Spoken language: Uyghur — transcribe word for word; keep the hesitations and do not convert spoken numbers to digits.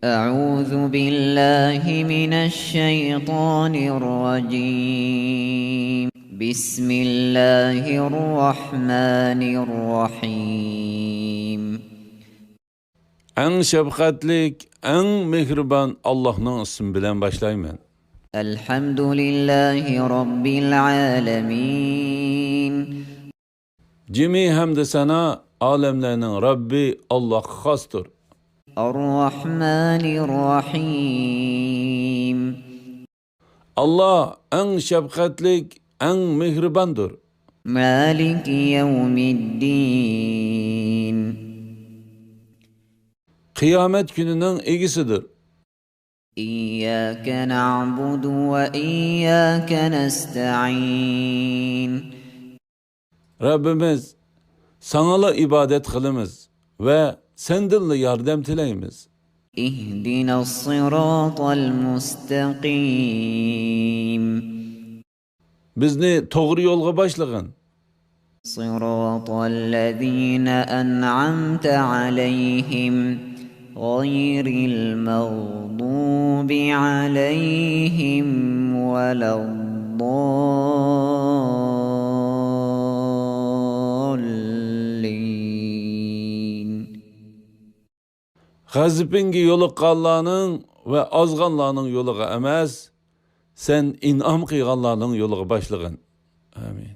أعوذ بالله من الشيطان الرجيم. بسم الله الرحمن الرحيم. ئەڭ شەپقەتلىك، ئەڭ مېھرىبان ئاللاھنىڭ ئىسمى بىلەن باشلايمەن. الحمد لله رب العالمين. جىمى ھەمدە سانا ئالەملەرنىڭ رەببى ئاللاھقا خاستۇر. الرحمن الرحيم. ئاللاھ ئەڭ شەپقەتلىك، ئەڭ مېھرىباندۇر. مالك يوم الدين. قىيامەت كۈنىنىڭ ئىگىسىدۇر. إياك نعبد وإياك نستعين. رەببىمىز، ساڭىلا ئىبادەت قىلىمىز ۋە سەندىنلا ياردەم تىلەيمىز. اهدنا الصراط المستقيم. بىزنى توغرا يولغا باشلىغىن. صراط الذين أنعمت عليهم غير المغضوب عليهم ولا الضالين. غەزىپىڭگە يولۇققانلارنىڭ ۋە ئازغانلارنىڭ يولىغا ئەمەس، سەن ئىنئام قىلغانلارنىڭ يولىغا باشلىغىن. ئامىن.